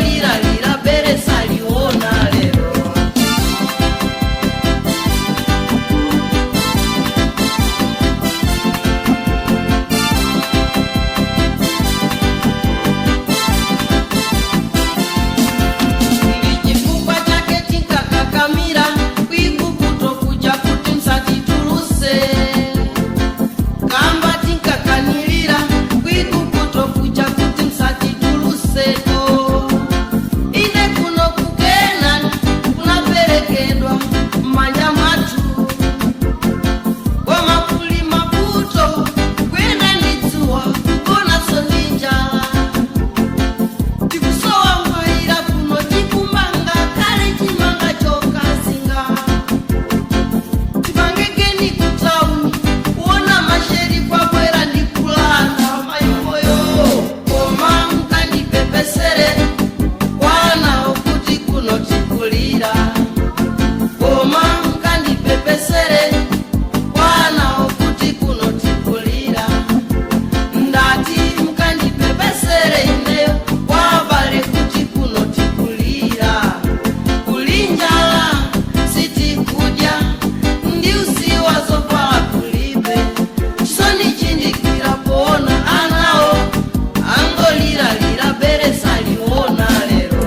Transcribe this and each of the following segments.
Angoliralira bere saliona lero. Ndichifukwa chake tinkakakamira kwigukuto kuja kuti msatituluse kamba tinkakanilira kwigukuto kuja kuti msatituluseko. Ine kuno kukenani kunaperekedwa m'manja mwathu koma kuli mavuto kuyenda ndi dzuwa kugonaso ndi njala. Tikusowa mwaira kuno tikumanga kale chimanga chokazinga tipangekeni kutauni kuona masheri kwabwera ndi kulanda maikoyo koma mukandipepesere kwanawo kuti kuno tikulira koma mukandipepesere kwanawo kuti kuno tikulira. Ndati mukandipepesere ineyo kwabale kuti kuno tikulira kulinjala sitikudya ndi usiwa zovala kulibe chisoni chindikira poona anawo angoliralira bere saliona lero.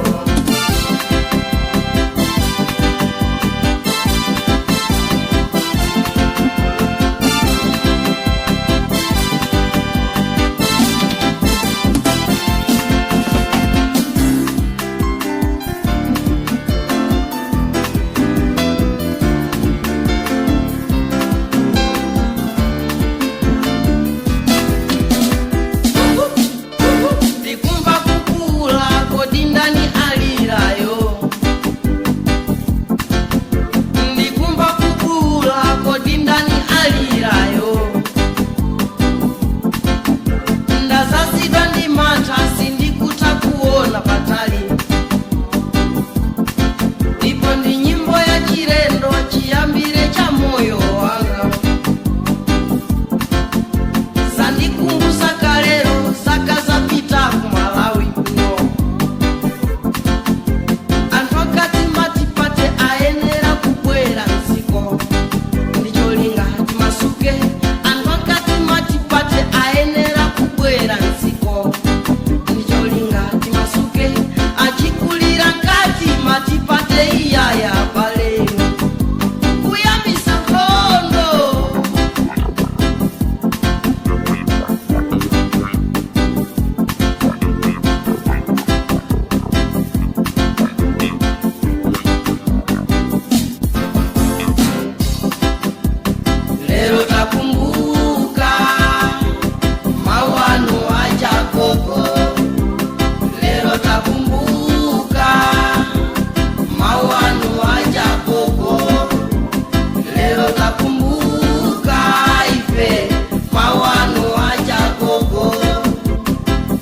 Ndikumva kukula kodi ndani alirayo. Ndikumva kukula kodi ndani alirayo. Ndazasidwa ndi mantha sindikutha kuona patali. Ndipo ndi nyimbo ya chilendo chiyambire cha moyo wanga. Zandikumbusa kalero zaka zapita ku Malawi kuno. Anthu akati matipate ayenera kubwera mdziko ndicholinga timasuke. Anthu akati matipate ayenera kubwera mdziko ndicholinga timasuke. Achikulira nkati matipate iyaya balenu kuyambisa nkhondo. Lero takumbuka mawano achagogo. Lero takumbuka mawano achagogo. Lero takumbuka ife mawano achagogo.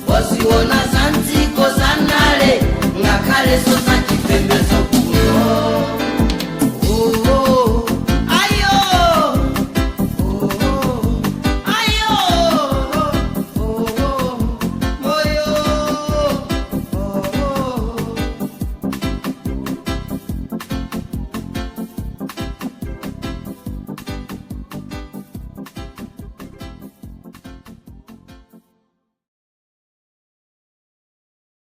Waziona za ndziko za ndale ngakhale so za.